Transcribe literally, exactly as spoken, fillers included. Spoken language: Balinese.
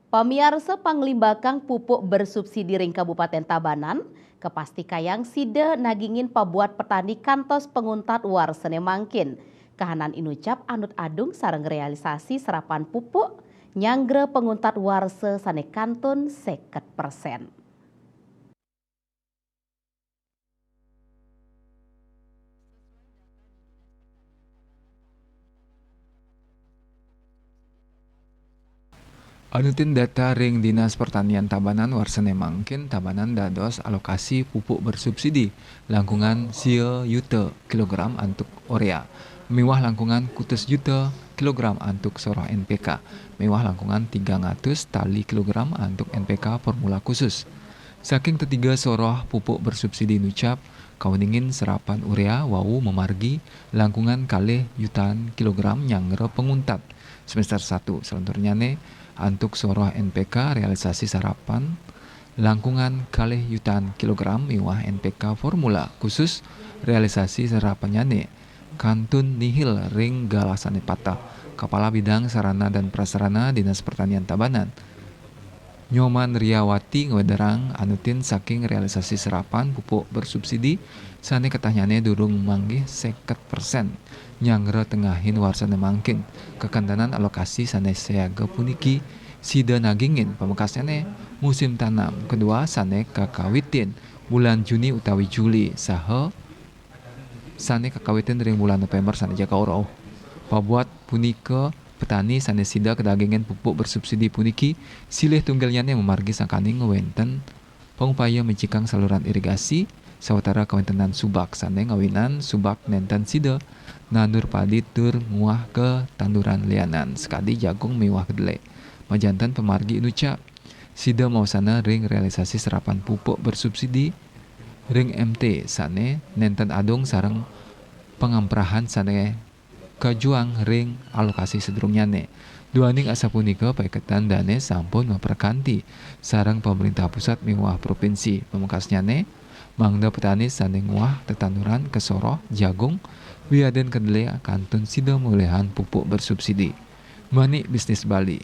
Pamiarsa, panglimbakang pupuk bersubsidi ring Kabupaten Tabanan kapastikayang sida nagingin pabuat petani kantos panguntat warsané mangkin. Kahanan inucap anut adung sareng réalisasi serapan pupuk nyanggra panguntat warsa sané kantun seket persen. Anutin data ring Dinas Pertanian Tabanan, warsané mangkin Tabanan dados alokasi pupuk bersubsidi langkungan sia yuta kilogram antuk urea miwah langkungan kutus yuta kilogram antuk soroh N P K miwah langkungan tigang atus tali kilogram antuk N P K formula khusus. Saking tetiga soroh pupuk bersubsidi nucap, kauningin serapan urea wau mamargi langkungan kalih yutaan kilogram nyanggra panguntat semester satu. Salanturnyané antuk soroh N P K réalisasi serapan langkungan kalih yutaan kilogram miwah N P K formula khusus réalisasi serapannyané kantun nihil ring galah sané pateh. Kepala Bidang Sarana dan Prasarana Dinas Pertanian Tabanan, Nyoman Riawati, ngwedarang anutin saking réalisasi serapan pupuk bersubsidi sané ketahnyané durung manggih seket persen nyanggra tengahin warsané mangkin. Kekantenan alokasi sané siaga puniki sida nagingin pamekasnyané musim tanam kedua sané kakawitin bulan Juni utawi Juli saha sané kakawitin ring bulan Novémber sané jaga uruh. Pabuat punika, petani sané sida kadagingin pupuk bersubsidi puniki silih tunggilnyané mamargi sangkaning wénten pangupaya micikang saluran irigasi sawatara kawéntenan subak sané ngawinan subak nénten sida nandur padi tur nguah ka tanduran lianan sakadi jagung miwah kedelai. Majanten pamargi inucap, sida mawasana ring réalisasi serapan pupuk bersubsidi ring M T sané nénten adung sareng pangamprahan sané kajuang ring alokasi sadurungnyané. Duaning asapunika, paiketan dané sampun maprakanti sareng pamréntah pusat miwah provinsi. Pamekasnyané, mangda petani sané nguah tetanduran kasoroh jagung wiadin kedelai kantun sida molihang pupuk bersubsidi. Mani Bisnis Bali.